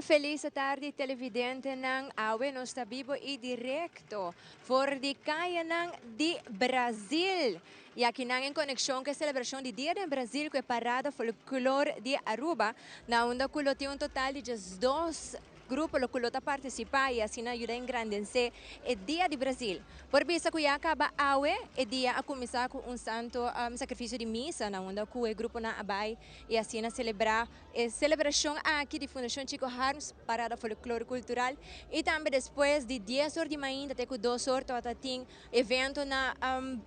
Felis atardi televidentenan, awe nos ta bibo y directo for di cayanan di Brazil. Y akinan en conexion cu e celebracion di Dia den Brazil cu e Parada Folklor di Aruba, na unda cu lo tin un total di 12 grupo lo cu lo ta participa y asina yuda engrandece e Dia di Brazil. Por bisa cu ya caba awe e dia a cuminsa cu un santo sacrificio di misa na unda cu e gruponan a bay y asina celebra e celebracion aki di Fundacion Chico Harms, Parada Folklor Cultural y tambe despues di dies or di mainta te cu dos or tabata tin evento na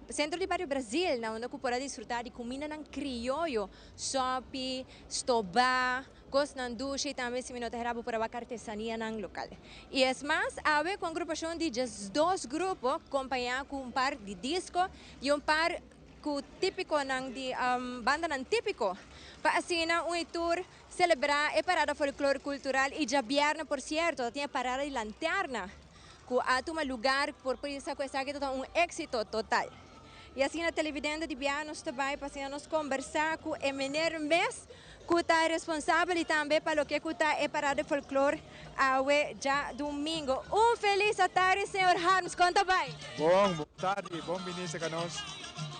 Centro di Bario Brazil na unda cu por a disfruta di cumindanan crioyo, sopi, stoba, Kosnan dushi y tambe si mi no ta hera bo por a wak artesanianan local. Y es mas, awe cu agrupacion di 12 grupo compaña cu un par di disco y un par cu tipiconan di bandanan tipico pa asina un y tur celebra e parada folklor cultural y djabièrnè por cierto ta tin e parada di lanterna cu a tuma lugar por bisa cu esaki ta ta un exito total. Y asina televidente di bia nos ta bay pa asina nos combersa cu e meneer mes cu ta responsabel y tambe pa loke cu ta e parada di folklor awe djadomingo. Un feliz atardi señor Harms, con ta bay? Bon, bon tardi, bon bini cerca nos.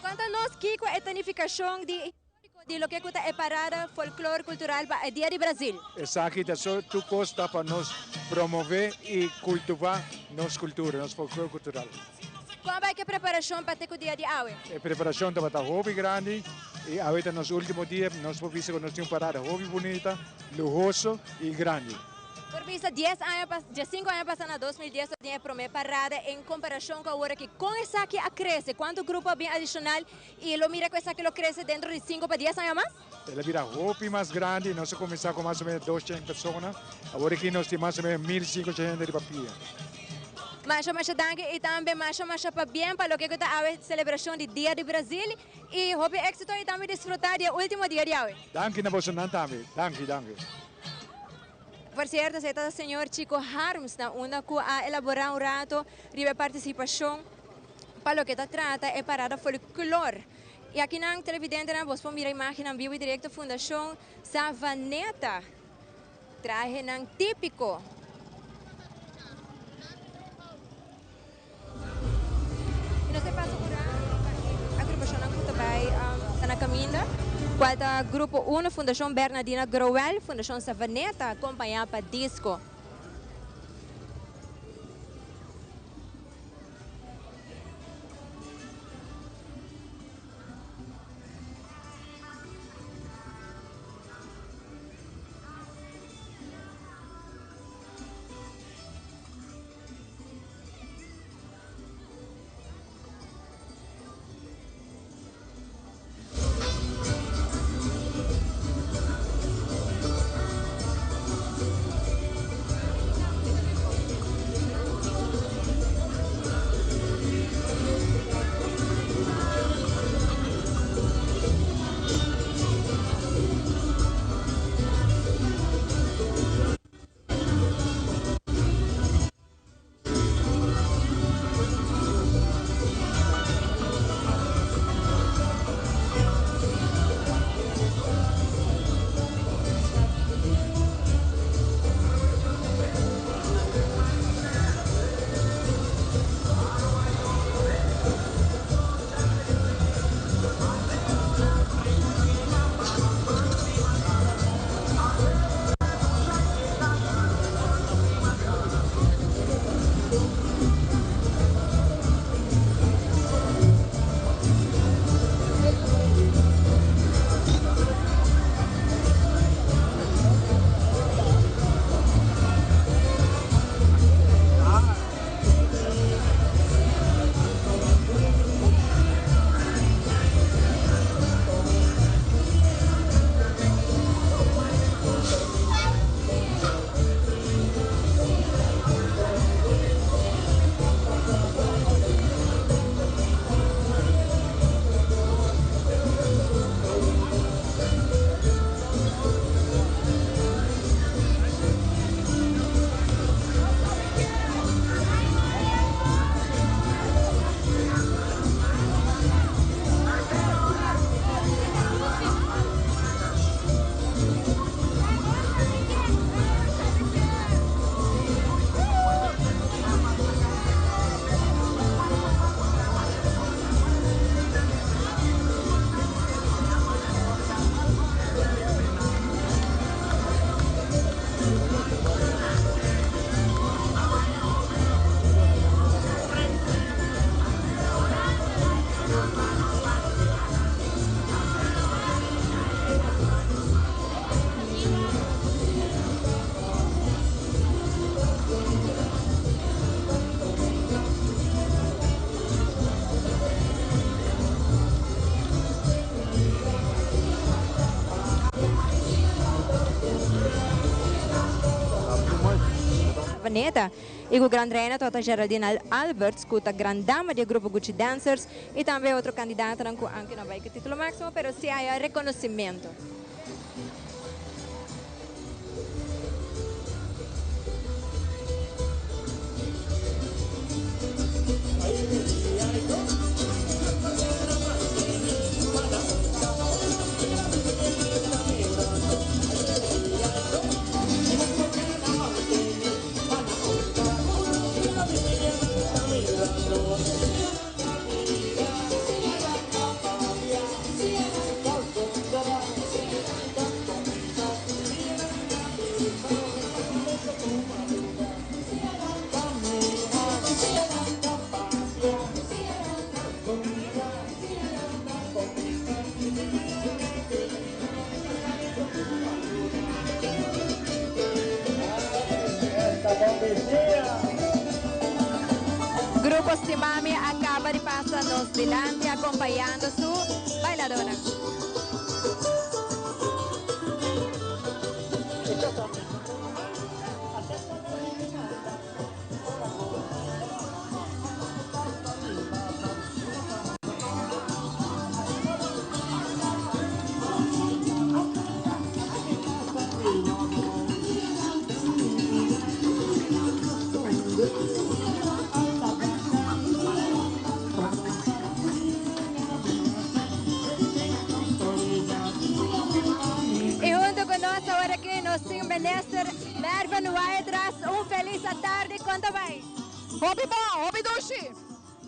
Conta nos kico e ta nificacion di historico di loke cu ta e parada folklor cultural pa e dia di Brazil. Esaki ta so tur cos ta pa nos promove y cultiva nos cultura, nos folklor cultural. Con bay cu e preparacion pa te cu dia di awe? E preparacion tabata hopi grandi y awe ta nos ultimo dia. Nos por bisa cu nos tin un parada hopi bunita, luhoso y grandi. Por bisa dies aña pas, diescinco aña pasa na 2010 ta tin e prome parada en comparacion cu awor aki. Con esaki a crece? Cuanto grupo a bin adicional y lo mira cu esaki lo crece dentro di cinco pa dies aña mas? El a bira hopi mas grandi, nos a cuminsa cu mas o menos 200 persona, awor aki nos tin mas o menos 1500 hende riba pia. Masha masha danki y tambe masha masha pabien pa loke cu ta awe celebracion di Dia di Brazil y hopi exito y tambe disfruta di e ultimo dia di awe. Danki na bosonan tambe, danki danki. Por cierto esey ta señor Chico Harms na unda cu a elabora un rato riba e participacion pa loke ta trata e parada folklor. Y akinan televidentenan bos por mira imagennan bibo y directo Fundacion Savaneta. Trahenan típico. Y nos e pasa un rato pa e agrupacionnan cu ta bay ta na caminda, cual ta Grupo Uno, Fundacion Bernadina Growell, Fundacion Savaneta, acompaña pa Disco. Savaneta y cu Grand Reina tabata Geraldine Alberts cu ta Grand Dama di e grupo Gucci Dancers y tambe otro candidatonan cu aunke no bay cu titulo maximo pero si haya reconocimento. Grupo Stimami a caba di pasa nos dilanti acompañando su bailadornan. Y hunto cu nos awor aki nos tin Minister Mervin Wyatt-Ras. Un feliz atardi, con ta bay? Hopi bon, hopi dushi.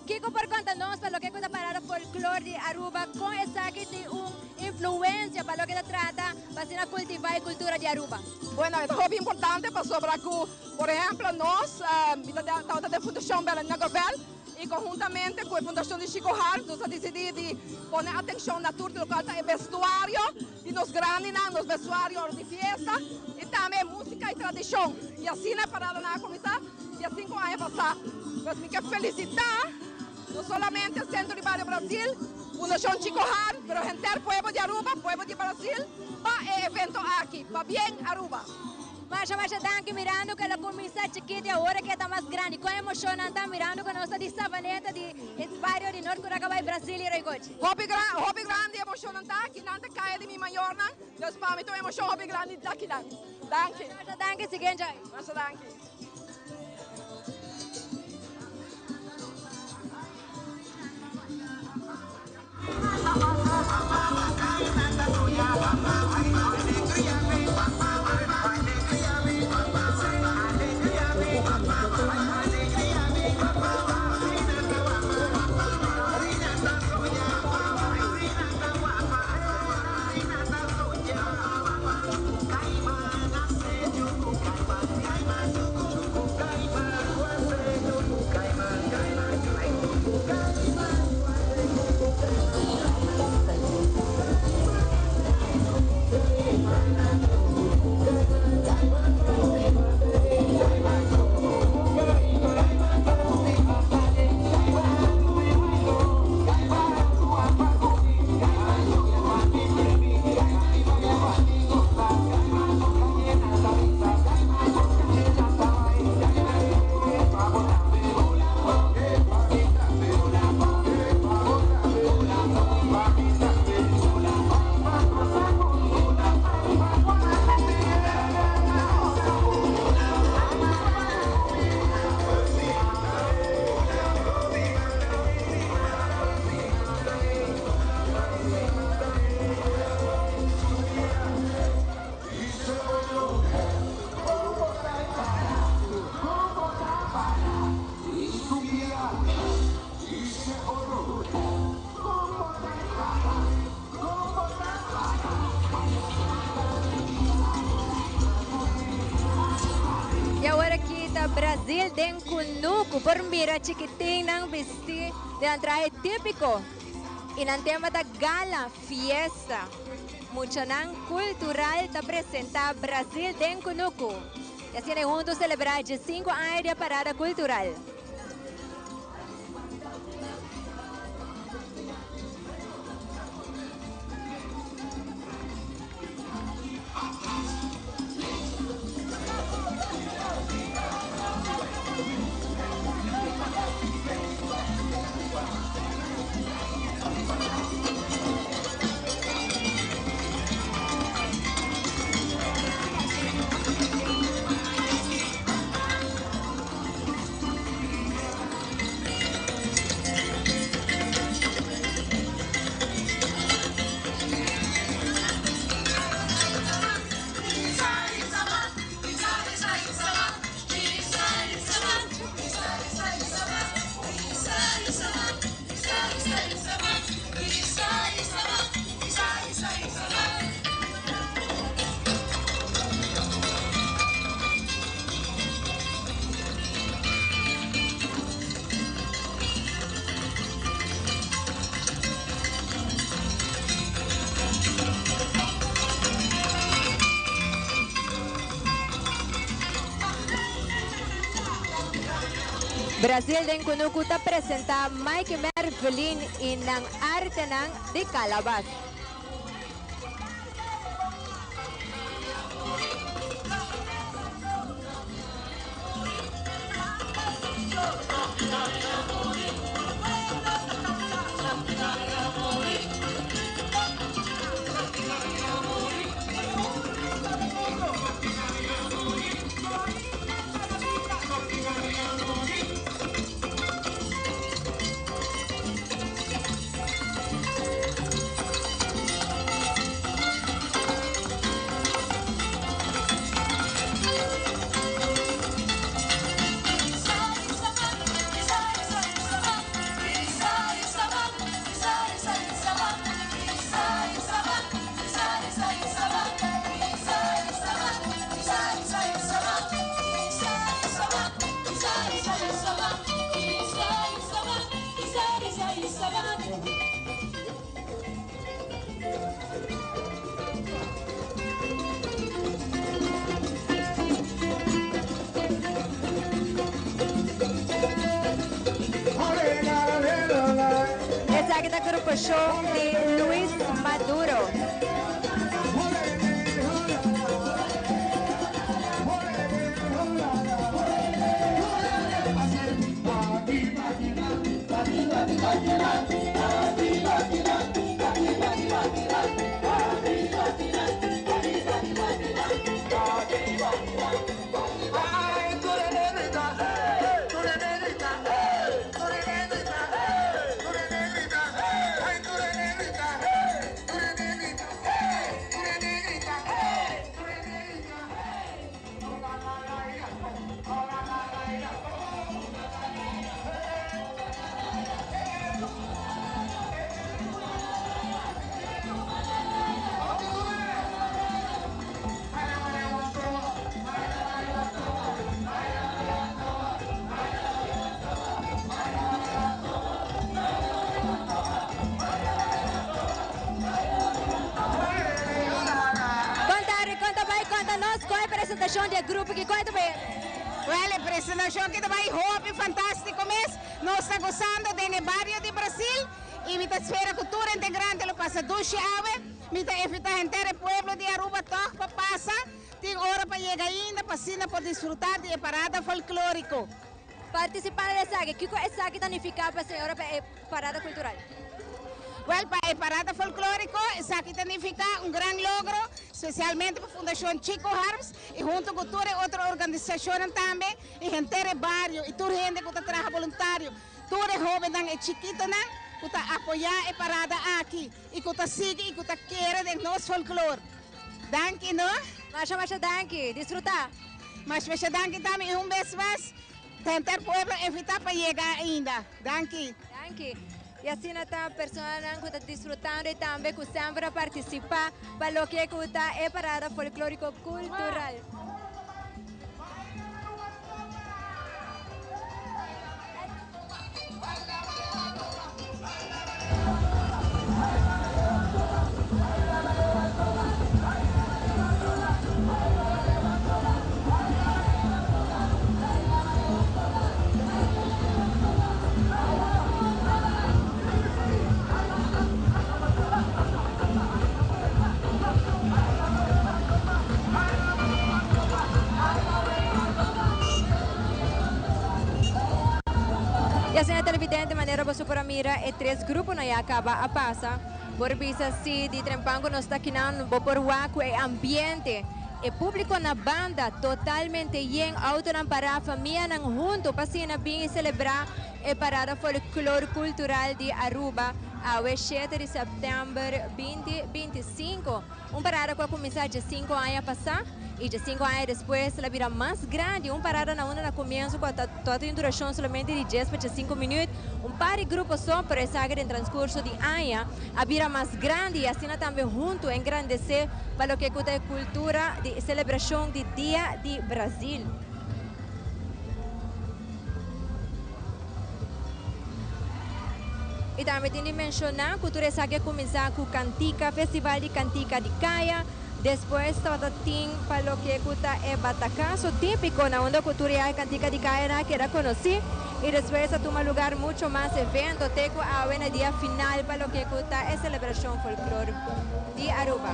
Kico por conta nos pa loke cu ta parada folklore di Aruba, con esaki tin un influencia pa loke ta trata pa asina cultiva e cultura di Aruba? Bueno, e ta hopi importante pasobra cu, por ehemplo, nos, mi ta tabata den Fundacion Belandina Govel y conhuntamente cu e Fundacion di Chico Harms nos a dicidi di pone atencion na tur locual ta e vestuario di nos grandinan, nos vestuario ora di fiesta y tambe e musica y tradicion. Y asina e paradanan a cuminsa. Dia sinku aña pasá. Pues mi ke felisitá no solamente Sentro di Bario Brasil, Fundashon Chico Hart, pero henter pueblo di Aruba, pueblo di Brasil pa e evento aki. Pabien Aruba! Masha masha danki mirando ku el a kuminsá chikito y awor ke e ta mas grandi. Kon emoshon nan ta mirando ku nos ta di Savaneta di e bario di Noord Curaca bai Brasil y Roycochi? Hopi hopi grandi emoshon nan ta. Kinan ta kaya di mi mayornan, dus pa mi ta un emoshon hopi grandi ta kinan. Danki. Masha masha danki, sigui enjoy. Masha danki. Y awor aki ta Brasil den Cunucu. Por mira chikitinnan bisti den nan trahe tipico y nan tema ta Gala Fiesta. Muchanan cultural ta presenta Brasil den Cunucu. Y asina e hunto celebra diescinco aña di e parada cultural. Brasil den Kunuku ta presentá Mike Mervelin i nan artenan di kalabas. Esaki ta agrupashon di Luis Maduro. Conta Harry, conta bay, conta nos con e presentacion di e grupo aki, con e ta bay? Wel, e presentacion aki ta bay hopi fantastico mes. Nos ta gozando den e bario di Brasil y mi ta spera cu tur integrante lo pasa dushi awe. Mi ta invita henter e pueblo di Aruba tog pa pasa. Tin ora pa yega ainda pa asina por disfruta di e parada folklorico. Participa na esaki, kico esaki ta nifica pa señora pa e parada cultural? Wel, pa e parada folklorico esaki ta nifica un gran logro, specialmente pa Fundacion Chico Harms y hunto cu tur e otro organisacionnan tambe y henter e bario y tur hende cu ta traha boluntario, tur e hobennan, e chikitonan cu ta apoya e parada aki y cu ta sigui y cu ta kere den nos folklor. Danki no. Masha masha danki. Disfruta. Masha masha danki tambe y un bes mas ta henter pueblo invita pa yega ainda. Danki. Danki. Y asina ta personanan cu ta disfrutando y tambe cu semper a participa pa loke cu ta e parada folklorico cultural. Y asina televidente manera boso por a mira e tres gruponan ya caba a pasa. Por bisa si di trempan cu nos ta kinan bo por wak cu e ambiente, e publico na banda totalmente yen, autonan para, famianan hunto pa asina bin y celebra e parada folklor cultural di Aruba awe shete di september binti 25. Un parada cu a cuminsa dje cinco aña pasa y dje cinco aña despues el a bira mas grandi. Un parada na unda na comienzo cu a ta tin duracion solamente di djes pa dje cinco minuut. Un par di grupo so, pero esaki den transcurso di aña a bira mas grandi y asina tambe hunto engrandece pa loke cu ta e cultura di celebracion di Dia di Brasil. Y tambe tin di menciona cu tur esaki a cuminsa cu Cantica, Festival di Cantica di Caya. Despues tabata tin pa loke cu ta e batacazo tipico na unda cu tur e Cantica di Caya nan a keda conoci. Y despues a tuma lugar mucho mas evento te cu awe na dia final pa loke cu ta e celebracion folklore di Aruba.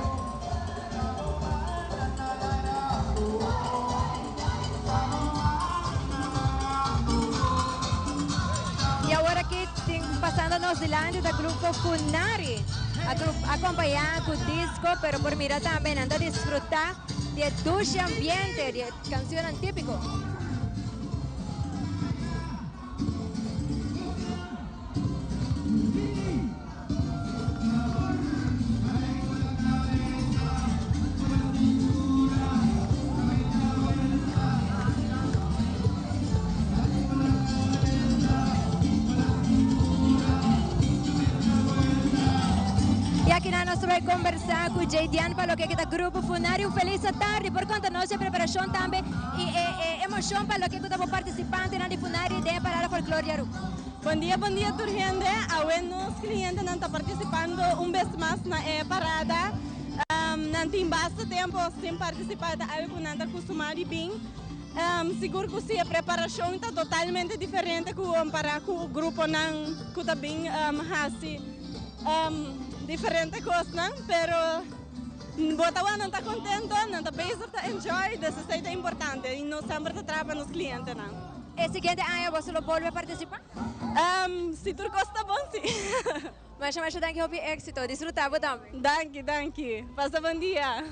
Y awor aki tin pasando nos dilanti ta grupo Funari acompaña cu disco, pero por mira tambe nan ta disfruta di e dushi ambiente di e cancionnan tipico. Y aki nan nos ta bay conversa cu Jaydian pa loke ta Grupo Funari. Un feliz tardi. Por conta nos e preparacion tambe y e emocion pa loke ta bo participantenan di Funari den e Parada Folklore di Aruba. Bon dia, bon dia tur hende. Awe nos clientenan ta participando un bes mas na e parada. Nan tin basta tempo sin participa, ta algo cu nan ta acostuma di bin. Sigur cu si, e preparacion ta totalmente diferente cu compara cu gruponan cu ta bin haci diferente cosnan, pero bo ta wak nan ta contento, nan ta bezig ta enjoy, dus esey ta importante y nos semper ta traha pa nos clientenan. E siguiente aña boso lo bolbe participa? Si tur cos ta bon, si. Masha masha danki, hopi exito. Disfruta bo tambe. Danki, danki. Pasa bon dia.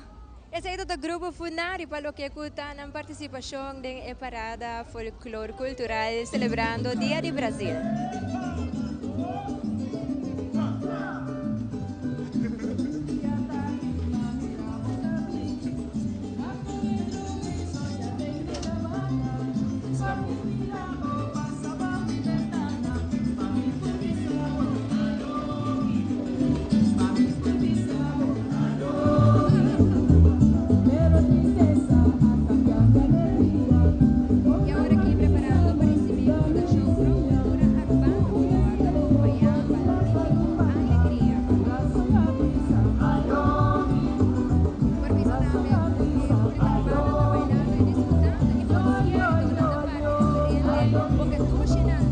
Esey ta Grupo Funari pa loke cu ta nan participacion den e parada folklor cultural celebrando Dia di Brasil. Y awor aki preparando pa ricibi Fundacion Pro Cultura Arubano cu ta wordo acompaña pa Tipico Alegria. Por bisa tambe cu e publico arubano ta bailando y disfrutando y por cierto nan ta papia diferente bocatushinan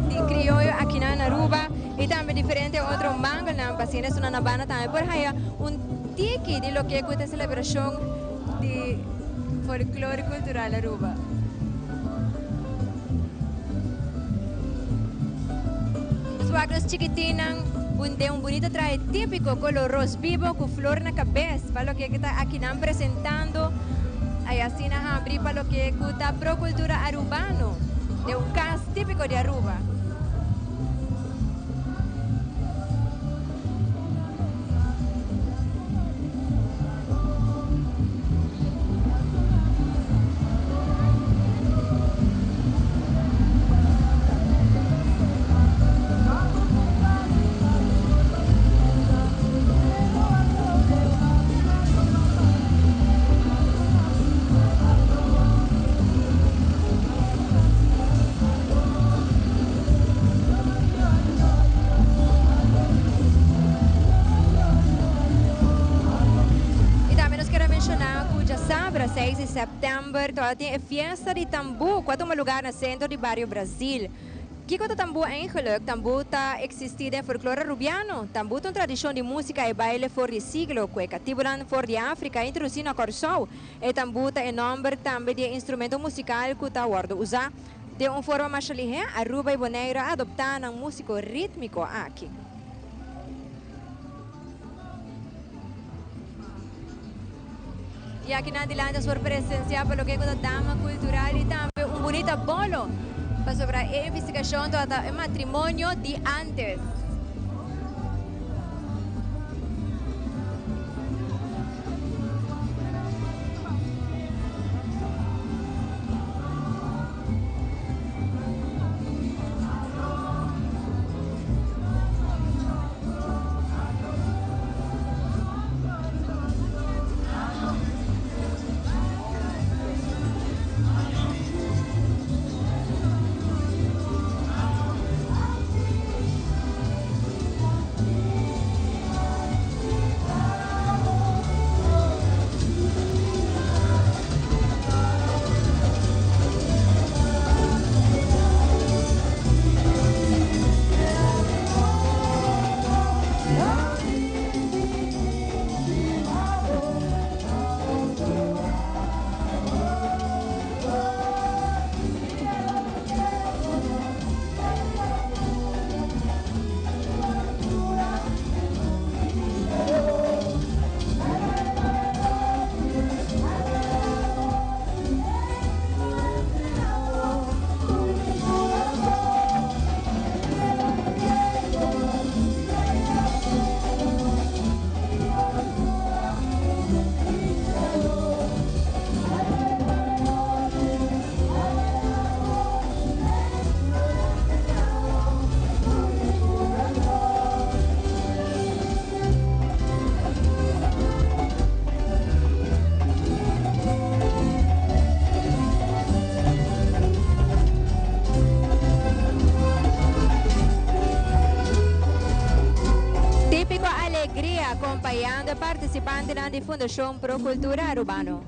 di crioyo akinan na Aruba y tambe diferente otro mangelnan pa asina esunnan na banda tambe por haya un tiki di loke cu ta e celebracion di folklore cultural Aruba. Nos wak nos chikitinnan den un bunito trahe típico color ros bibo cu flor na cabes pa loke cu ta akinan presentando ay asina habri pa loke cu ta pro cultura Arubano den un cas típico di Aruba. Y tambe nos kier a menciona cu djasabra 6 di september tawata tin e fiesta di tambu cu a tuma lugar na centro di bario Brazil. Kico ta tambu eigenlijk? Tambu ta existi den folklore Arubiano. Tambu ta un tradicion di musica y baile for di siglo cu e catibonan for di Africa a introduci na Corsou. E tambu ta e nomber tambe di e instrumento musical cu ta wordo usa. Den un forma masha lihé, Aruba y Bonaire a adoptá nan músiko rítmiko aki. Y aki nan dilanti a por presenciá pa loke ku ta dama kultural y tambe un bunita bolo pasobra e investigashon tabata e matrimonio di antes. acompañando e participantenan di Fundacion Pro Cultura Arubano.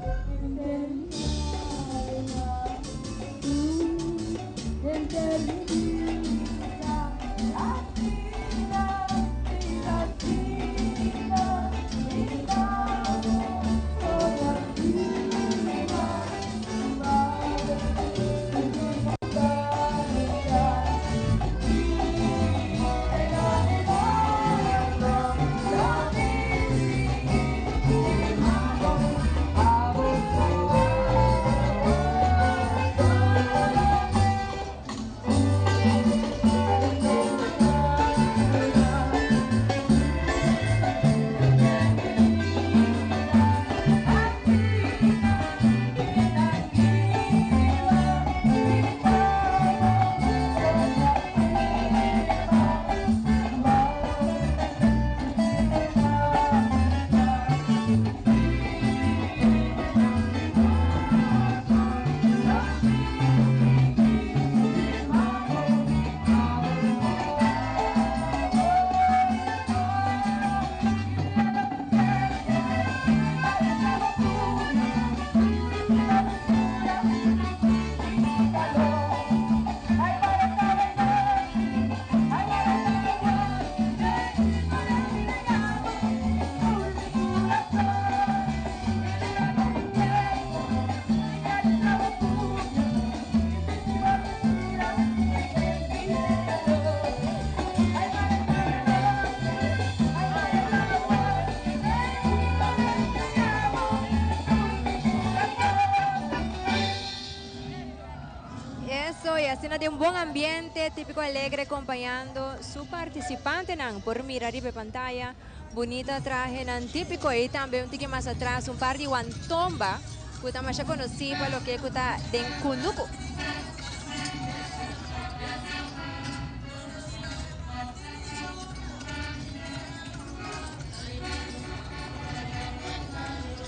Eso, y asina den un bon ambiente, Tipico Alegre acompañando su participantenan. Por mira riba e pantaya, bunita trahenan tipico y tambe un tiki mas atras un par di wantomba cu ta masha conoci pa loke cu ta den cunucu.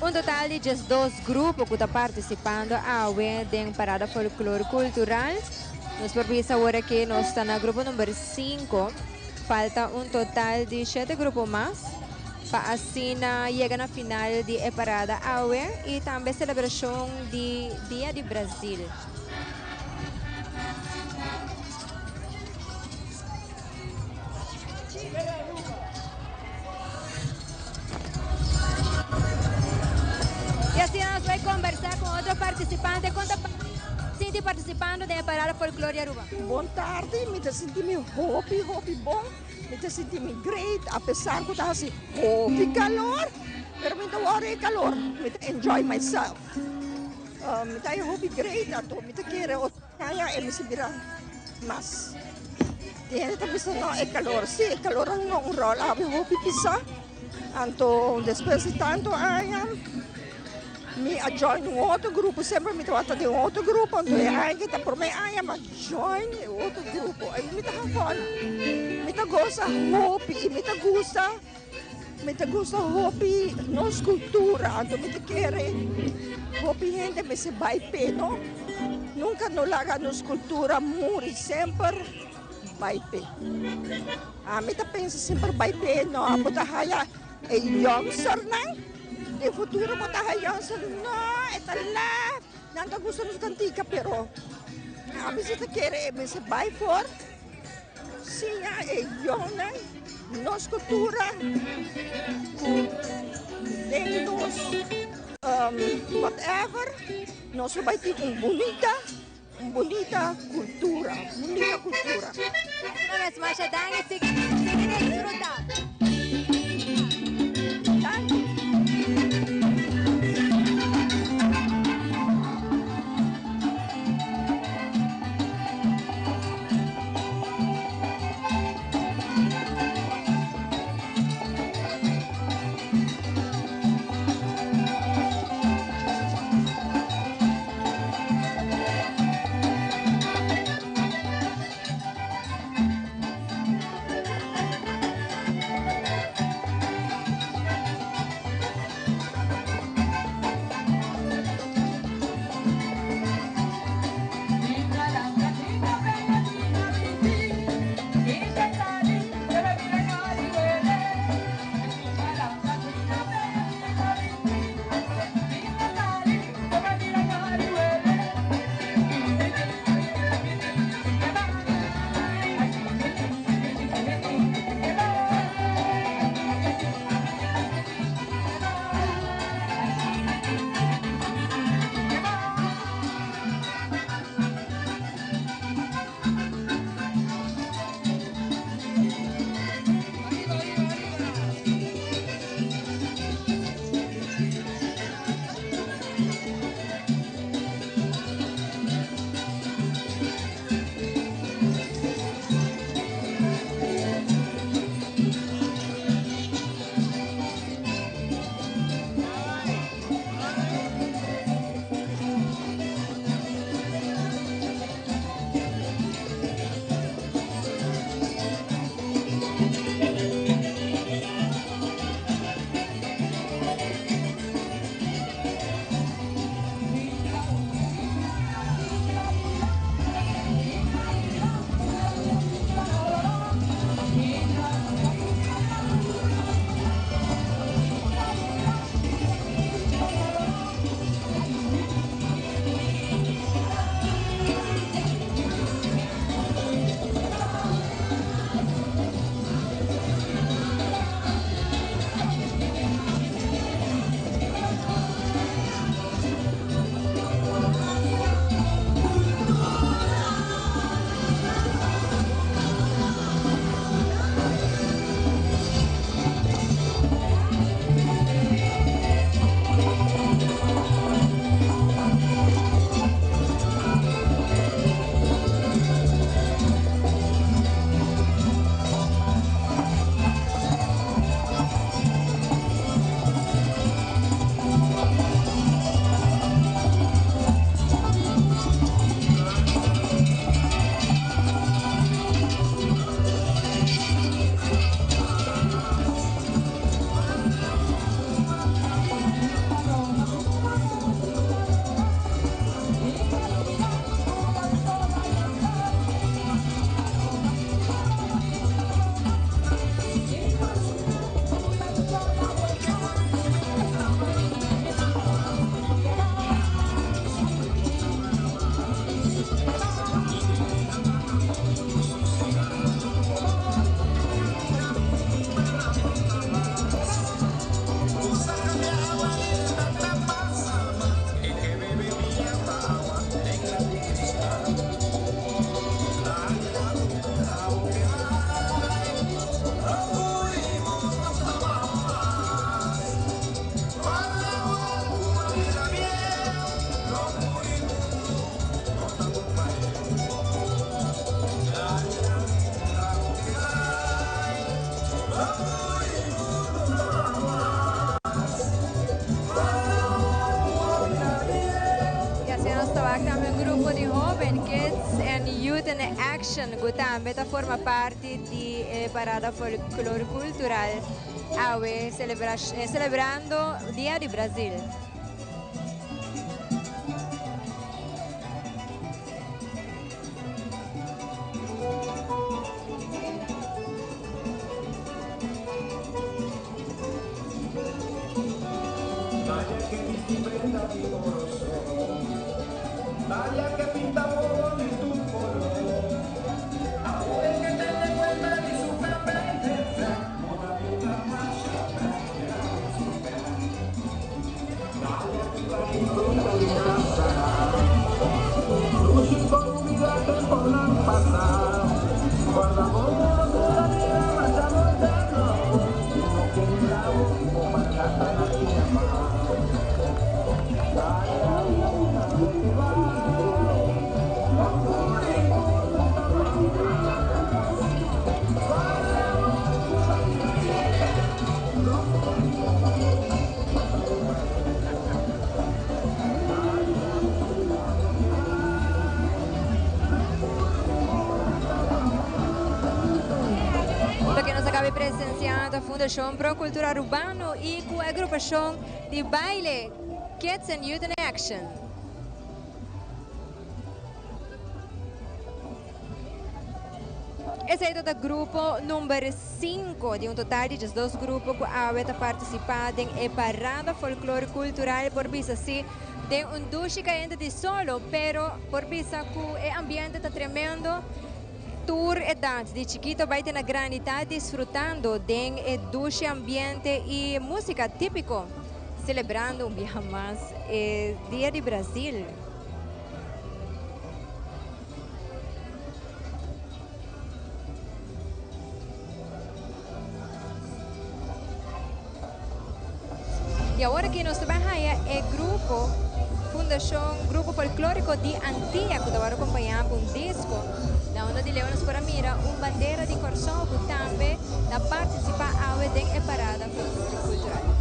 Un total di 12 grupo cu ta participando awe den Parada Folklore Cultural. Nos por bisa awor aki nos ta na grupo number 5. Falta un total di 7 grupo mas pa asina yega na final di e parada awe y tambe celebracion di Dia di Brasil. Y asina nos bay conversa cu otro participante. Con ta sinti participando den e Parada Folklore di Aruba? Bon tardi, mi ta sinti mi hopi hopi bon, mi ta sinti mi great a pesar cu ta haci hopi calor, pero mi ta worry e calor, mi ta enjoy myself. Mi ta hopi great, anto mi ta kere otro aña e mester bira mas. Tin hende ta bisa no e calor, si e calor a hunga un rol awe hopi pisa, anto despues di tanto aña mi a join un otro grupo, semper mi tabata den un otro grupo, anto e aña aki ta prome aña mi a join e otro grupo, i mi ta hafon, mi ta gosa hopi i mi ta gusta. Mi ta gusta hopi nos cultura, anto mi ta kere hopi hende mester bai p'e, no? Nunca no laga nos cultura muri, semper bai p'e. Ami ta pensa semper bai p'e, no, bo ta haya e youngsternan, den futuro bo ta haya youngster, no, e ta laf, nan ta gusta nos cantica, pero ami si ta kere e mester bai for. Siña e yonan nos kultura ku den nos whatever nos lo bai tin un bunita un bunita kultura bunita kultura. Una bes masha danki sigui sigui disfruta. Danki. and Kids and Youth in Action ku tambe ta forma parti di e parada folklor kultural awe selebrando Dia di Brasil. Loke nos a caba di presencia ta Fundacion Pro Cultura Arubano y cu agrupacion di baile Kids and Youth in Action. Esey ta grupo number 5 di un total di 12 grupo cu awe ta participa den e parada folklore cultural por bisa si den un dushi cayente di solo, pero por bisa cu e ambiente ta tremendo. Tur edad, di chikito bay te na grandi, ta disfrutando den e dushi ambiente y musica tipico, celebrando un biaha mas e Dia di Brasil. Y awor aki nos ta bay haya e grupo Fundacion Grupo Folklorico di Antia cu ta worde acompaña cu un disco. Na unda di leu nos por a mira un bandera di Corsou cu tambe ta participa awe den e parada folklorico cultural.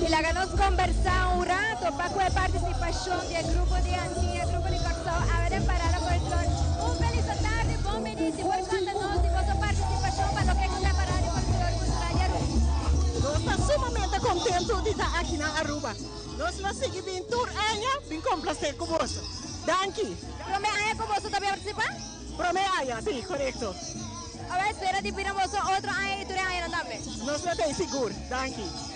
Y laga nos conversa un rato pa cu e participacion di e grupo di Antia, grupo di Corsou, awe den Parada Folklor. Un feliz tarde, bon bini, si por conta nos di boso participacion pa loke cu ta Parada Folklor Cultural di Aruba. Nos ta sumamente contento di ta aki na Aruba. Nos lo sigui bin tur aña bin complacer cu boso. Danki. Prome aña cu boso ta bin participa? Prome aña, si, corecto. Awor espera di bira boso otro aña y tur e añanan tambe. Nos lo ta sigur. Danki.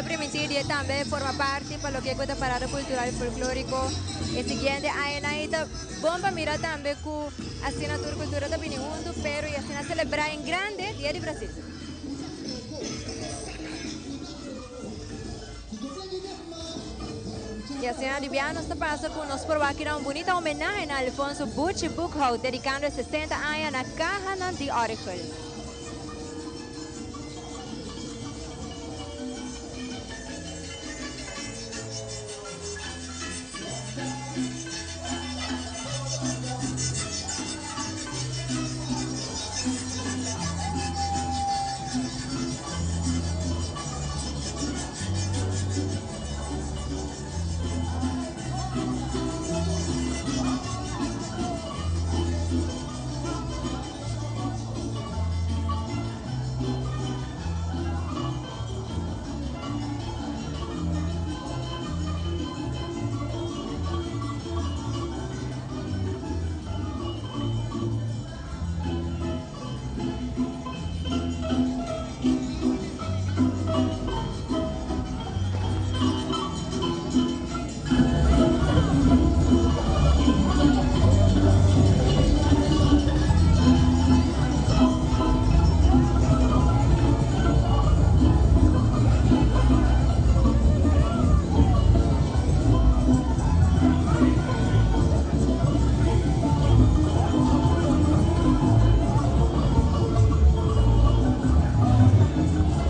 El a primintí di e tambe forma parti pa loke ku ta Parada Kultural Folklóriko e siguiente añanan i ta bon pa mira tambe ku asina tur kultura ta bini huntu pero i asina selebrá en grande Dia di Brasil. I asina di bia nos ta pasa ku nos por wak kira un bunita homenahe na Alfonso Buchi Boekhout dedikando e 60 aña na Kahanan di Orgel.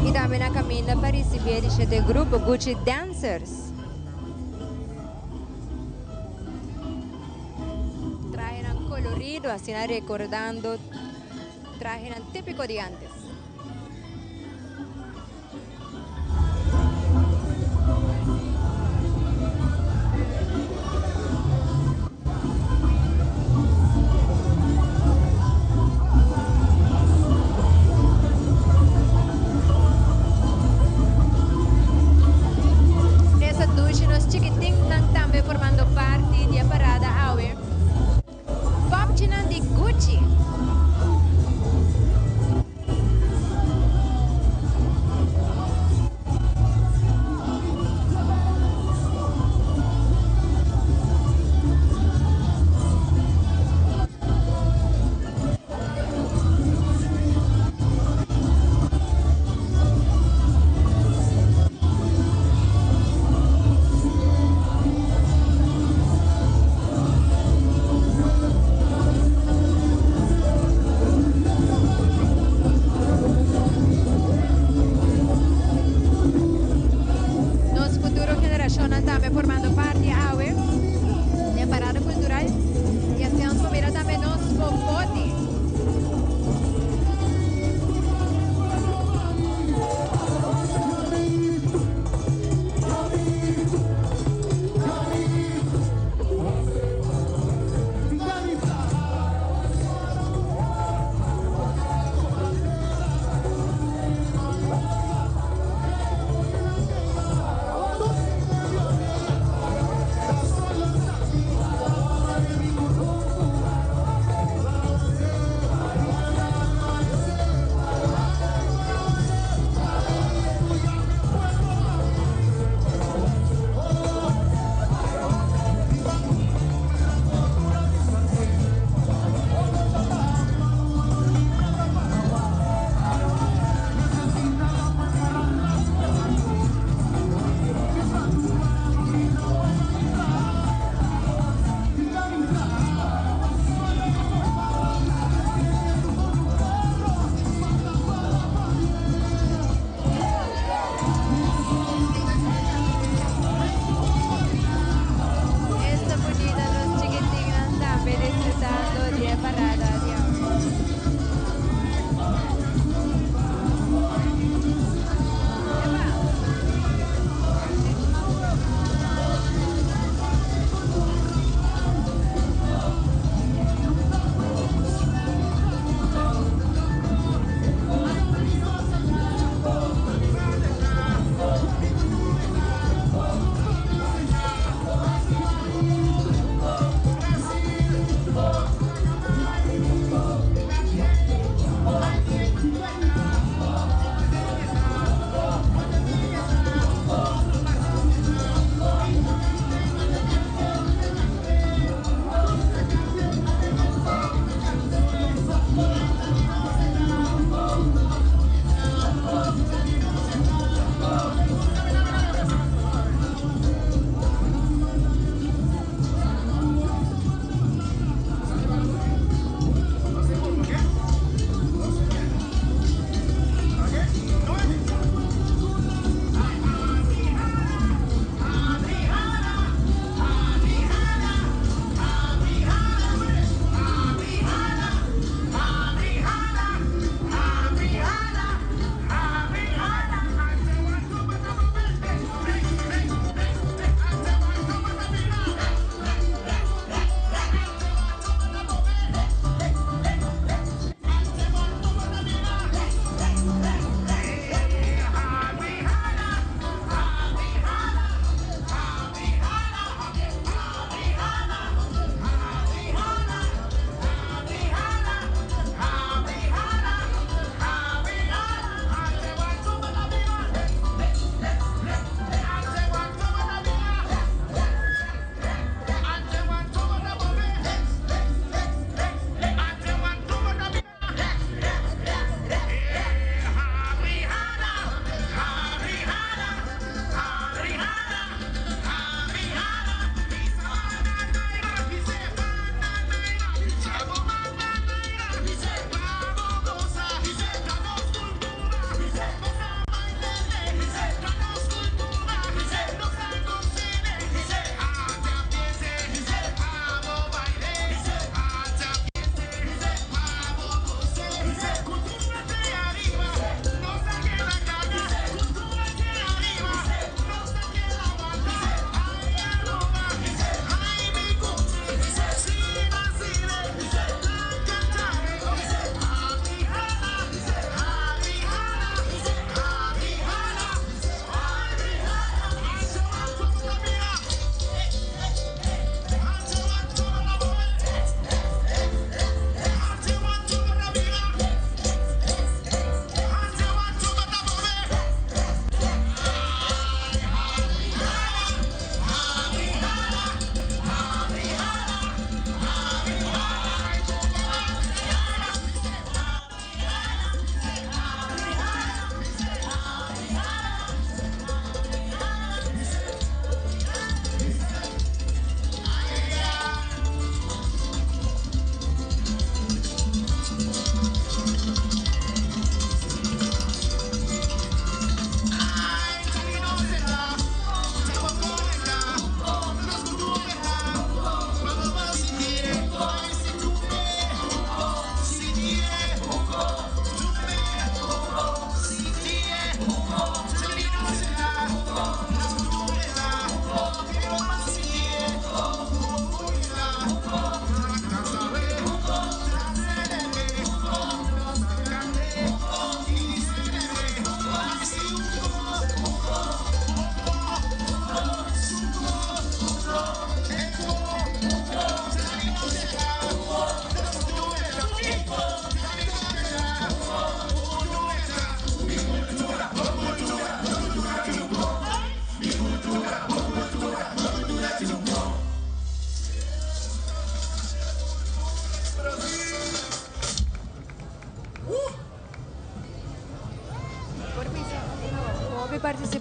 Y tambe na caminda pa ricibi e di shete grupo Gucci Dancers. Trahenan colorido, asina recordando trahenan típico di antes. Esa dushi nos chikitinnan tambe formando parti di e parada awe. Popchinan di Gucci.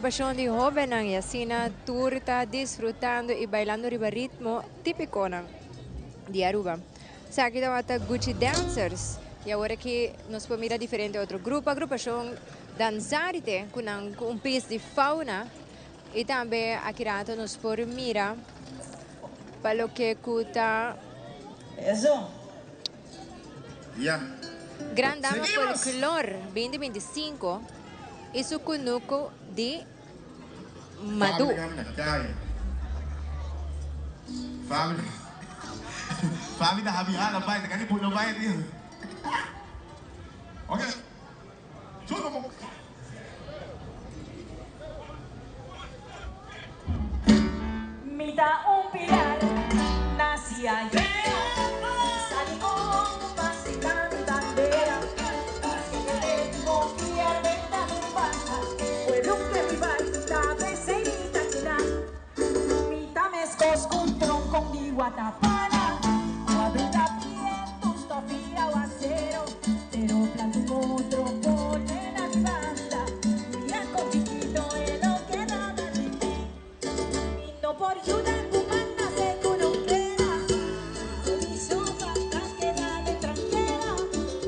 participacion di hobennan y asina tur ta disfrutando y bailando riba ritmo tipiconan di Aruba. Esaki tabata Gucci Dancers y awor aki nos por mira diferente otro grupo, agrupacion danzarite cu nan cu un pis di fauna y tambe aki rato nos por mira pa loke cu ta Gran Dama Folklor 2025 y su cunuco di Madu. Mi ta un pilar, nací ayera, sali un pasita mi bandera, Maske que tengo kier benta mi banda, pueblo que mi bai ta pesey mi ta keda. Mi ta meskos ku un tronkon di watapana, ku a brinda bientu, stòf i awasero, pero planta un otro pone na mi banda, mira kon chikito e lo keda na mi. Mi no por yuda ku manda se ku no kera, mi sopa ta keda den trankera,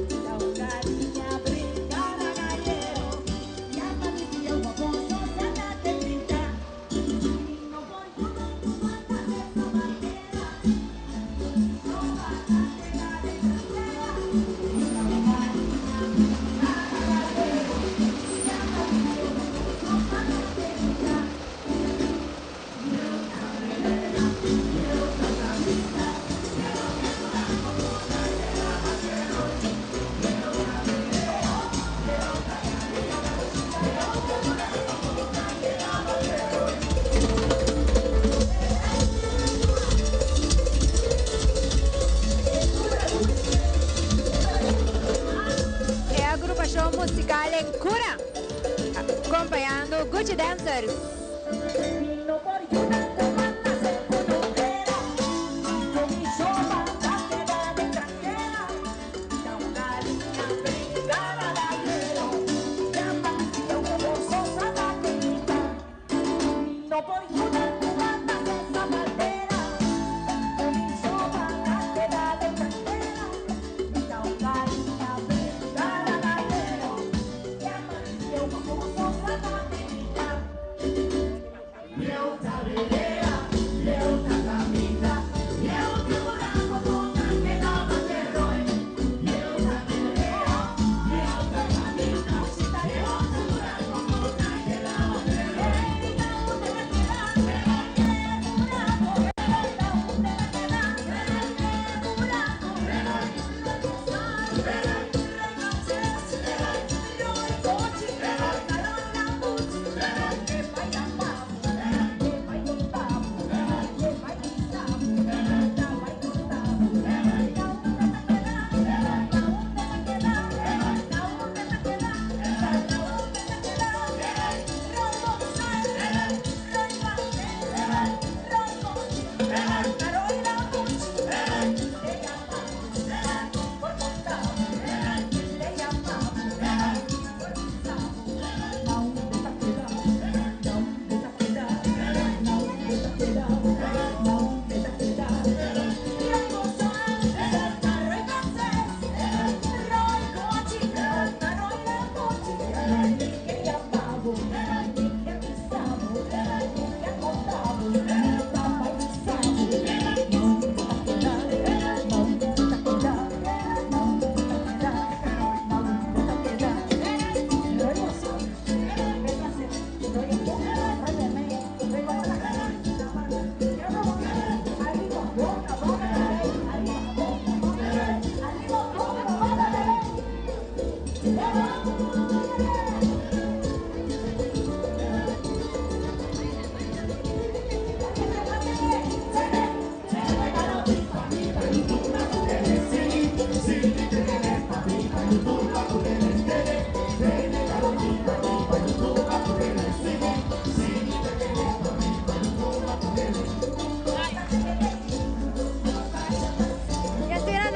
mi ta un galiña brinka na gayero, ya pa mi pia un baboso sa ta te brinka. Mi no por yuda ku manda se sa bandera, mi sopa ta keda den trankera, mi ta un galiña brinka na gayero, ya pa mi pia un baboso sa ta te brinka. E agrupacion musical Encura, acompañando Gucci Dancers.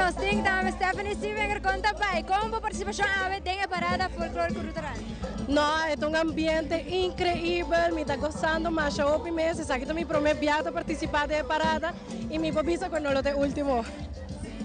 Nos tin tambe Stephanie Sievinger con ta bay. Con bo participacion awe den e parada folklorico Ruterana? No, e ta un ambiente increibel, mi ta gozando masha hopi mes, esaki ta mi prome bia ta participa den e parada y mi por bisa cu no lo ta e ultimo.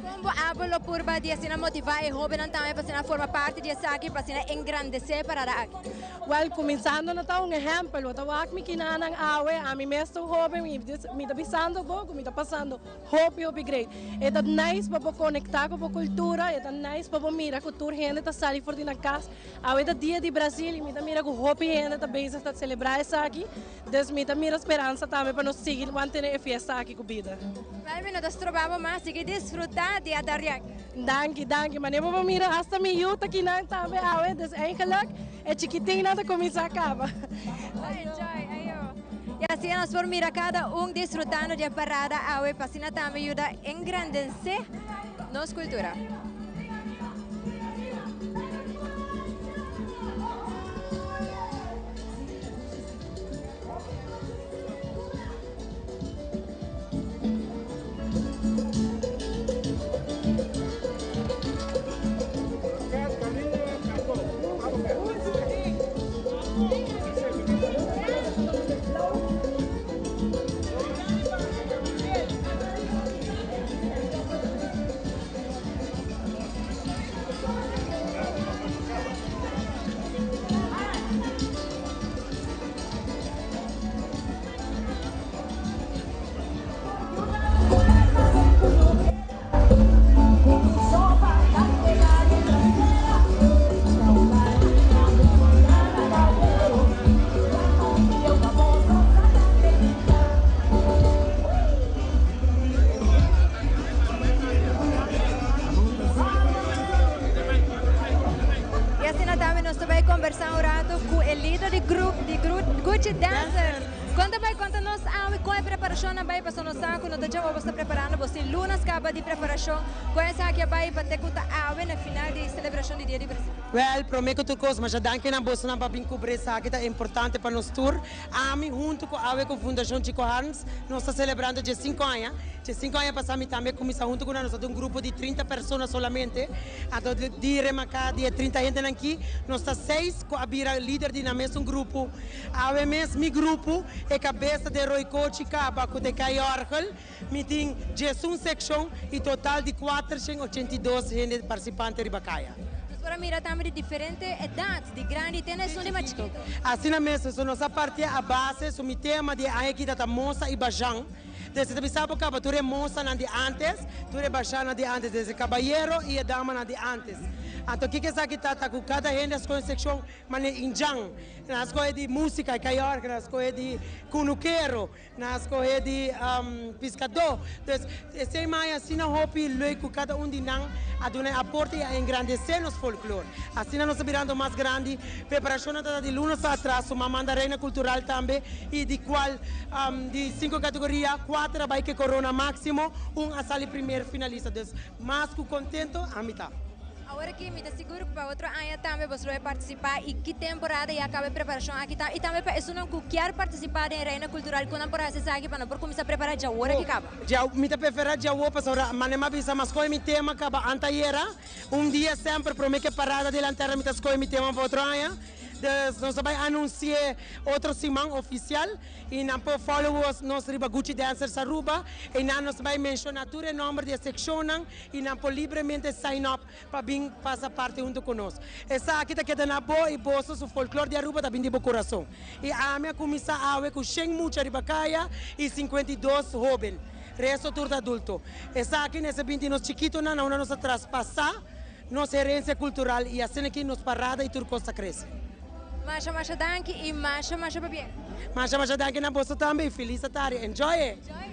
Con bo abo lo purba di asina motiva e hobennan tambe pa asina forma parti di esaki pa asina engrandece e parada aki? Wel, cuminsando no ta un ehempel, bo ta wak mi kinanan awe, ami mes ta un hoben y mi ta bisando bo cu mi ta pasando Hopi hopi great. E ta nice pa bo conecta cu bo cultura, e ta nice pa bo mira cu tur hende ta sali for di nan cas. Awe ta dia di Brasil y mi ta mira cu hopi hende ta bezig ta celebra esaki. Dus mi ta mira speransa tambe pa nos sigui mantene e fiesta aki cu bida. Wel mi no ta stroba bo mas, sigui disfruta di e tardi aki. Danki, danki. Manera bo por mira hasta mi yu ta kinan tambe awe, dus eigenlijk e chikitinnan ta cuminsa caba. Enjoy, ayo. Y asina nos por mira cada un disfrutando di e parada awe pa asina tambe yuda engrandece nos cultura. Y asina tambe nos ta bay conversa un rato cu e lider di grup di Gucci Dancers. Con ta bay conta nos awe con e preparacionnan bay pasobra nos sa cu no ta djawo bo sta preparando bo sin lunas caba di preparacion. Con esaki a bay pa te cu ta awe na final di celebracion di Dia di Brasil? Wel, prome cu tur cos, masha danki na bosonan pa bin cubri esaki, ta importante pa nos tur. Ami hunto cu awe cu Fundacion Chico Harms nos ta celebrando diescinco aña. Diescinco aña pasa mi tambe cuminsa hunto cu nan, nos ta un grupo di trinta persona solamente. Anto di remaca di e trinta hendenan aki, nos ta seis cu a bira lider di nan mesun grupo. Awe mes mi grupo, e cabeza den Roy Cochi caba cu ta cay orgel, mi tin diesun seccion y total di cuatershen ochenta i dos hende participante riba caya. Nos por a mira tambe di diferente edad, di grandi te na esun di mas chikito. Asina mes, so nos a partia a base, so mi tema di e aña aki ta ta mosa y bajan. Desde ta bisa bo caba tur e mosanan di antes, tur e bashanan di antes, desde cabayero y e damanan di antes. Anto kiko esaki ta? Ta cu cada hende a scoge un seccion manera indjan. Nan a scoge di musica, e cayorca, nan a scoge di cunukero, nan a scoge di piscador. Entonces, esey maya asina hopi leuk cu cada un di nan a duna e aporte y a engrandece nos folklor. Asina nos ta birando mas grandi. Preparacionnan ta ta di lunas atras, su manda Reina Cultural tambe y di cual di cinco categoria, cuater a bay ke corona maximo, un a sali primer finalista. Dus mas cu contento ami ta. Awor aki mi ta sigur cu pa otro aña tambe boso lo bay participa y ki temporada ya caba e preparacion aki ta y tambe pa esunnan cu kier participa den Reina Cultural cu nan por haci esaki pa nan por cuminsa prepara dja awor aki caba. Dja mi ta prefera dja awor pasobra mane mi a bisa mas coge mi tema caba antayera un dia semper prome ke parada di lanterna mi ta scoge mi tema pa otro aña dus nos ta bay anunci'e otro siman oficial. Y nan por follow us nos riba Gucci Dancers Aruba. Eynan nos ta bay menciona tur e nomber di e seccionnan y nan por libremente sign up pa bin pasa parti hunto cu nos. Esaki ta keda na bo y boso su folklor di Aruba ta bin di bo curason. Y ami a cuminsa awe cu shen mucha riba caya y 52 hoben. Resto tur ta adulto. Esaki mester bin di nos chikitonan na unda nos a traspasa nos herencia cultural y asina aki nos parada y tur cos ta crece. Masha masha danki y masha masha pabien. Masha masha danki na boso tambe y feliz atari. Enjoy e! Enjoy!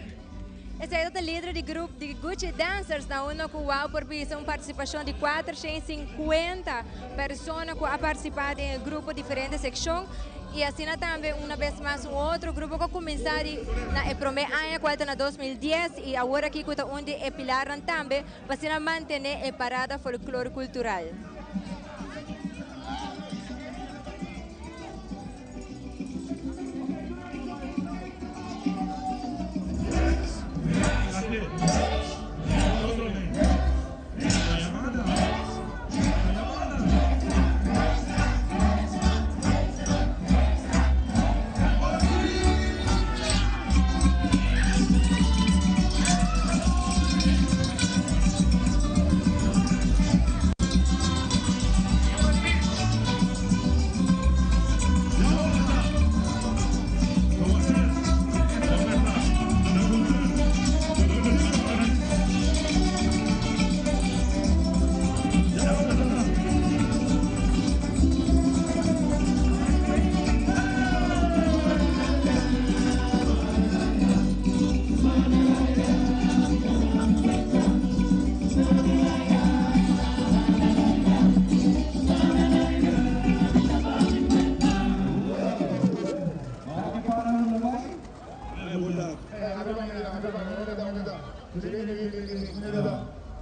Esey ta lider di grup di Gucci Dancers na uno cu wou por bisa un participacion di 450 persona cu a participa den e grupo diferente seccion y asina tambe una bes mas un otro grupo cu a cuminsa di na e prome aña cual ta na 2010 y awor aki cu ta un di e pilarnan tambe pa asina mantene e parada folklor cultural.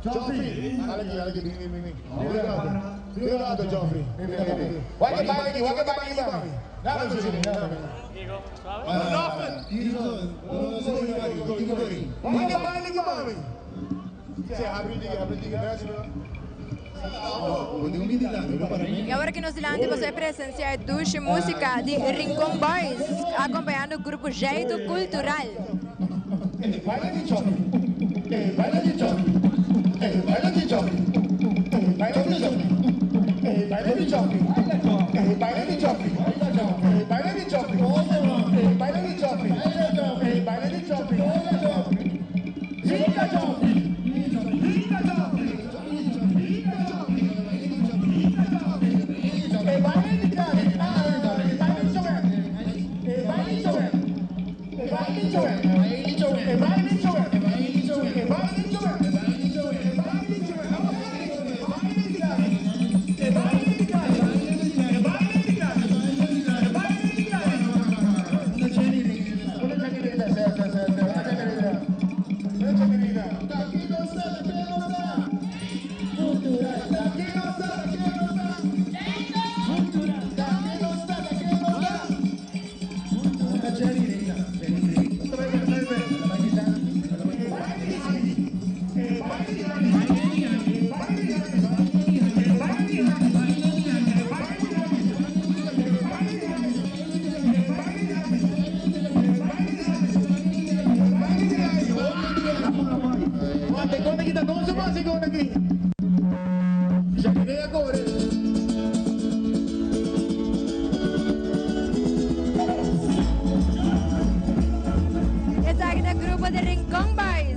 Joffrey, hala aki, hala aki, bin, bin, bin, bin. Bin un rato, bin un rato, Joffrey. Bin, bin, bin, bin. Wak e baile aki, wak e baile aki pa mi. Dame un sini, dame. Wak e baile aki pa mi. Si, habri un tiki, habri un tiki, gracias, bro. Y awor aki nos dilanti boso e presencia e dushi musica di Rincon Boys acompañando grupo Jeito Cultural. Esaki ta grupo di Rincon Boys.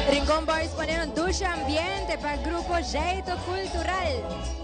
Rincon Boys pone un dushi ambiente pa grupo Jeito Cultural.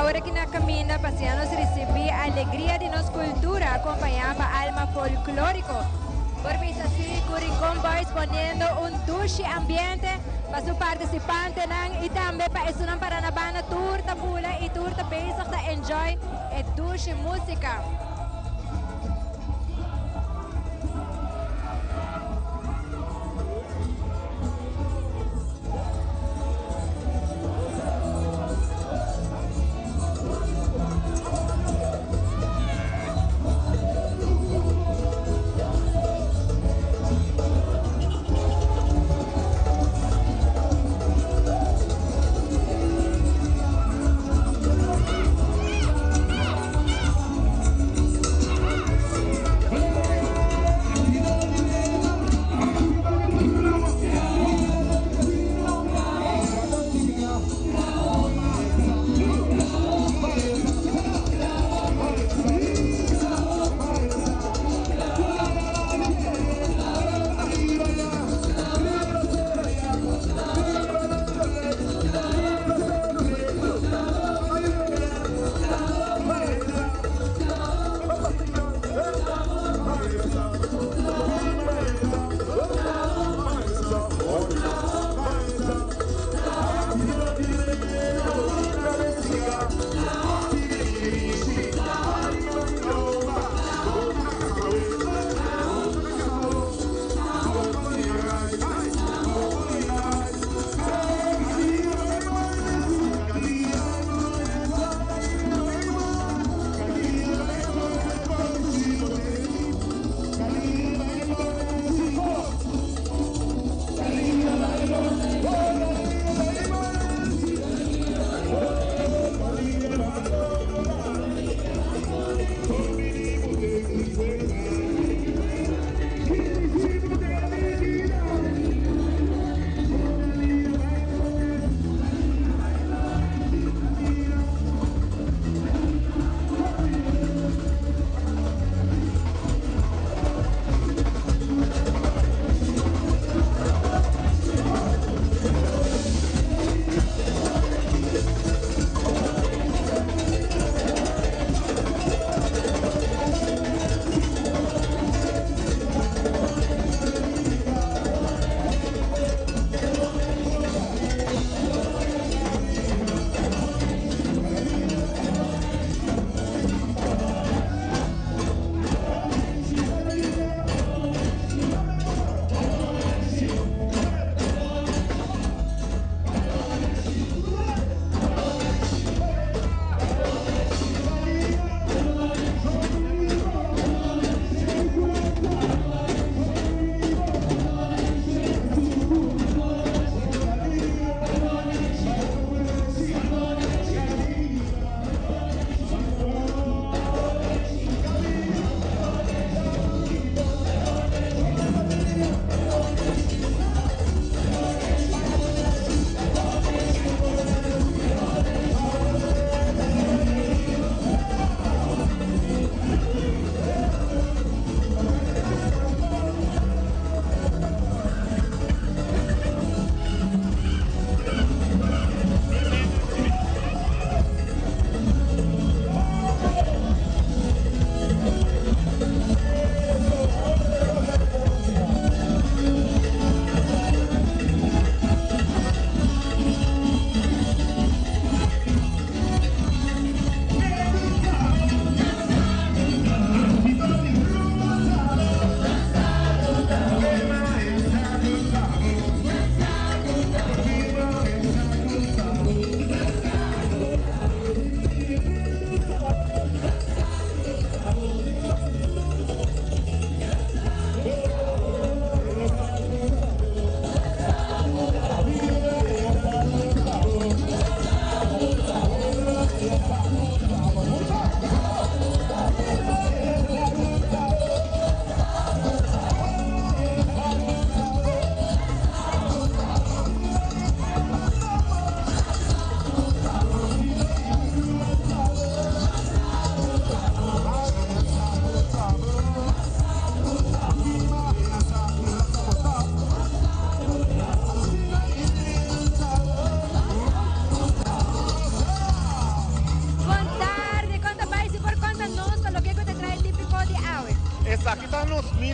Awor aki na caminda pa asina nos ricibi alegria di nos cultura acompaña pa Alma Folklorico. Por bisa si cu Rincon Boys poniendo un dushi ambiente pa su participantenan y tambe pa esunnan para na banda tur ta bula y tur ta bezig ta enjoy e dushi musica.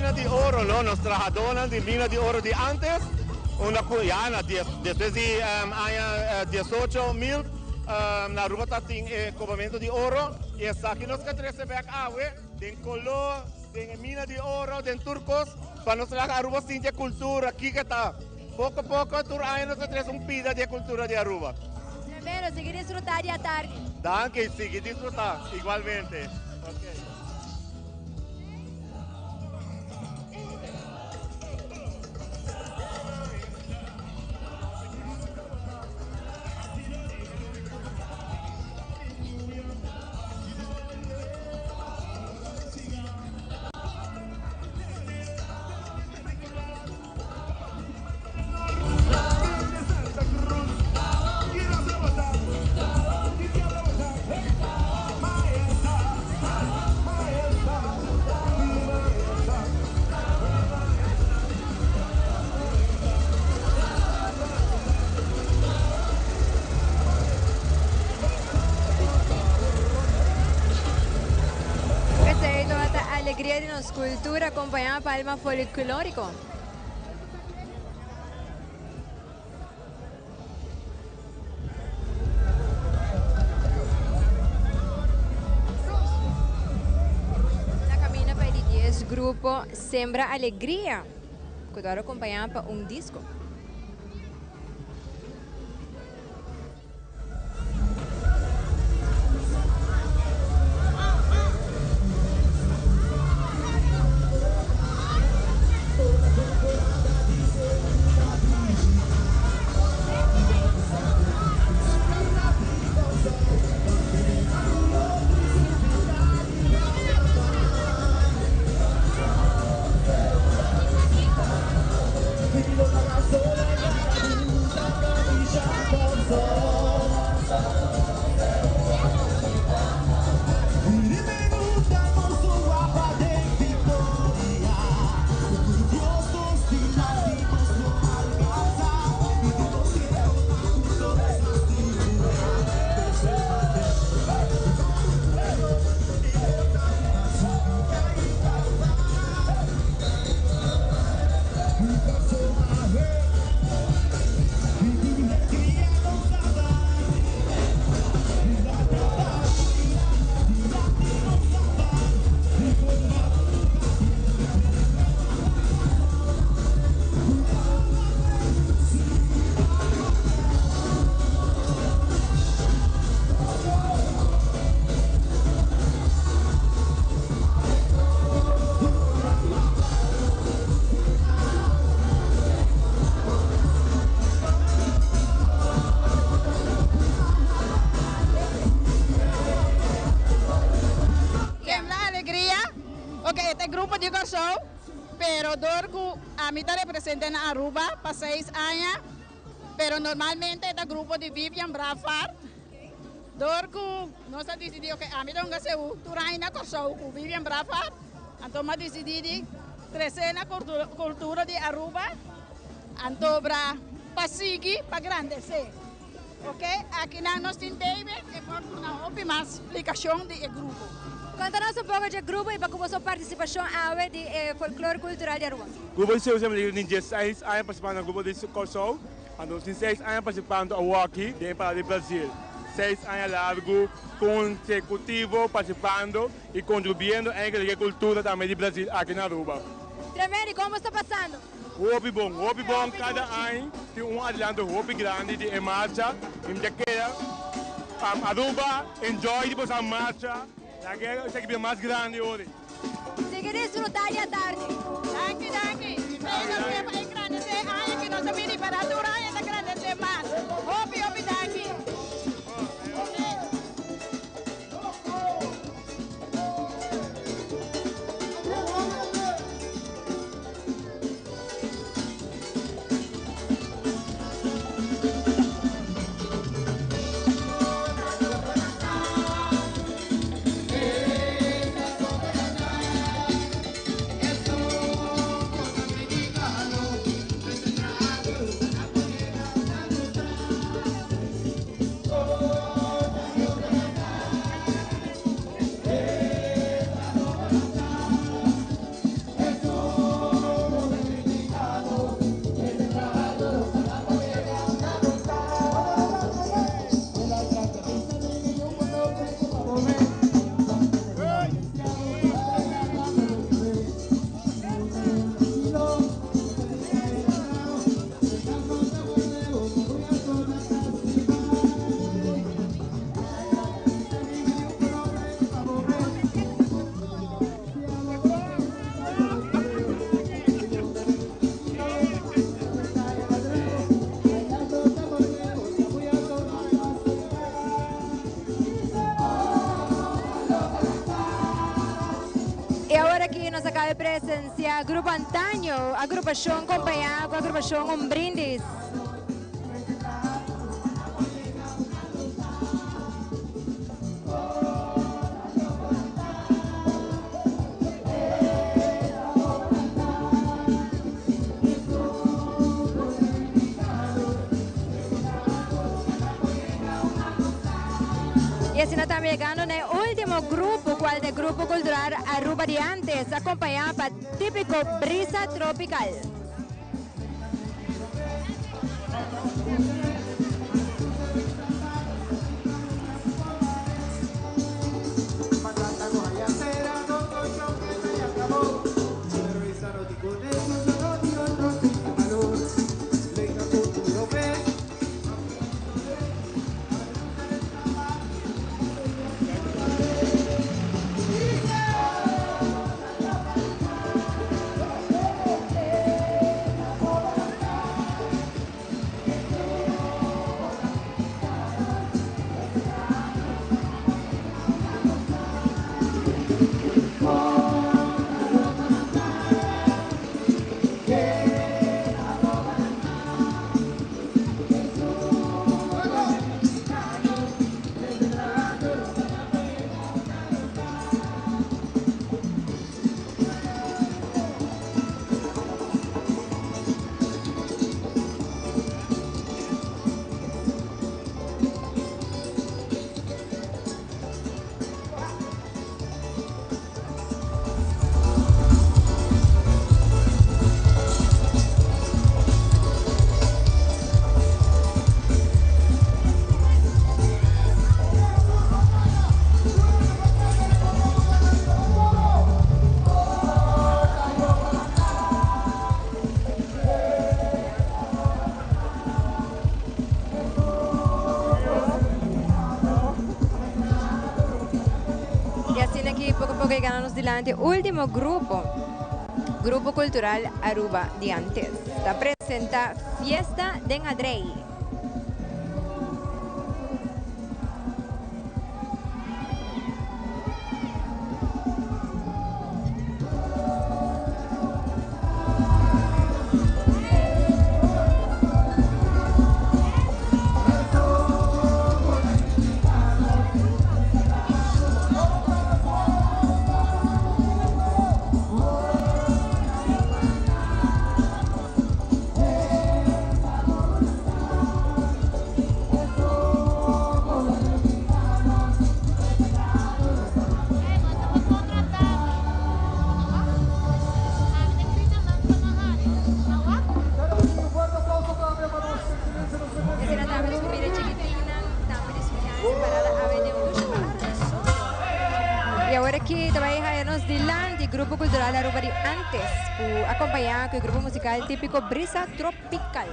mina di oro, no? Nos trahadónan di mina di oro di antes, unda ku ya na dies, despues di aña 18.000, na Aruba ta tin e kobamentu di oro i esaki nos ke trese bèk awe den koló, den e mina di oro, den tur kos, pa nos laga Aruba sinti e kultura kiko ta. Poko poko tur aña nos ta trese un pida di e kultura di Aruba. Tremendo, sigui disfrutá di atardi. Danki, sigui disfrutá igualmente. Ok. Esei tabata alegria di nos cultura acompaña pa Alma Folklorico. Na camina pa e di dies grupo Sembra Alegria, cu ta worde acompaña pa un disco. Kembla alegria, ok e ta e grupo di Kòrsou, pero dor ku ami ta representa na Aruba pa seis aña, pero normalmente e ta grupo di Vivian Braafhart, dor ku nos a disidí ok ami ta hunga seú tur aña na Kòrsou ku Vivian Braafhart, anto mi a disidí di trese na kultura di Aruba, anto bra pa sigui pa grandesé. Ok, akinan nos tin David, e por duna hopi mas splikashon di e grupo. Konta nos un poko dje grupo i pa ku boso partisipashon awe di e Folklor Kultural di Aruba. Grupo di Seú Sembra Libre tin dieseis aña partisipando na grupo di Kòrsou, anto nos tin seis aña partisipando awoki den e parada di Brazil. Seis aña largu konsekutivo partisipando i kontribuiendo enkele di e kultura tambe di Brazil aki na Aruba. Tremendo, i kon bo sta pasando? Hopi bon, hopi bon, kada aña tin un adelanto hopi grandi di e marcha y mi ta keda Aruba enjoy di boso marcha, laga esaki bira mas grandi ori. Sigui disfruta di atardi. Danki danki. Esei nos ke pa engrandece aña ki nos a bini para tur aña ta grandece mas. Hopi hopi danki. acaba de presenciar Grupo Antaño, agrupación compañía con agrupación Un Brindis. Y asina tambe yegando na e ultimo grupo, cual ta e Grupo Cultural Aruba di antes, acompaña pa Tipico Brisa Tropical. Y asina aki poco poco yegando nos dilanti ultimo grupo, Grupo Cultural Aruba di antes ta presenta Fiesta den Adrey. Y awor aki ta bay haya nos dilanti Grupo Cultural Aruba di antes cu acompaña cu e grupo musical tipico Brisa Tropical.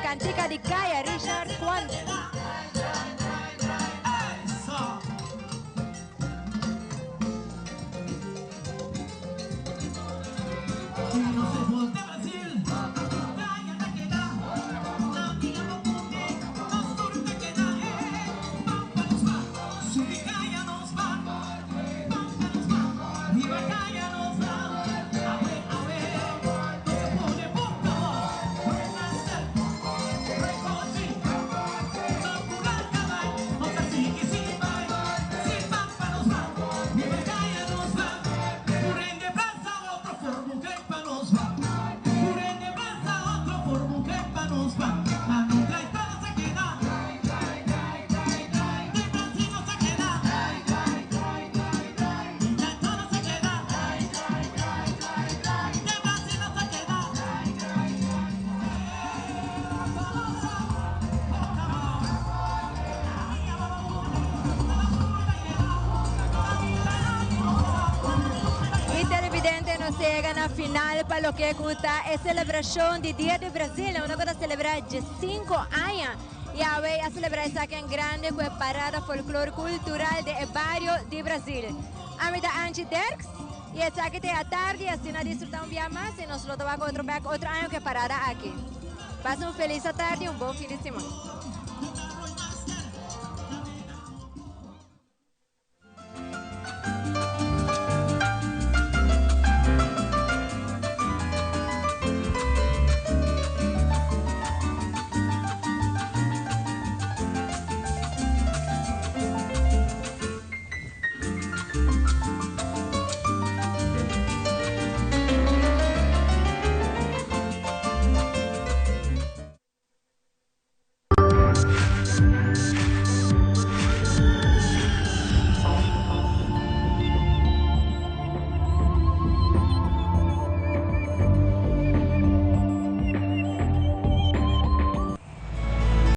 Cantica di Caya, Richard Quandt. Y televidente nos yega na final pa loke cu ta e celebracion di Dia di Brasil, unda cu ta celebra 15 aña. Y awe a celebra esaki en grande cu e parada folklor cultural di e bario di Brasil. Ami ta Angie Derks y esaki ta e atardi, asina disfruta un bia mas y nos lo ta wak otro bek otro aña cu e parada aki. Pasa un feliz atardi y un bon fin di siman.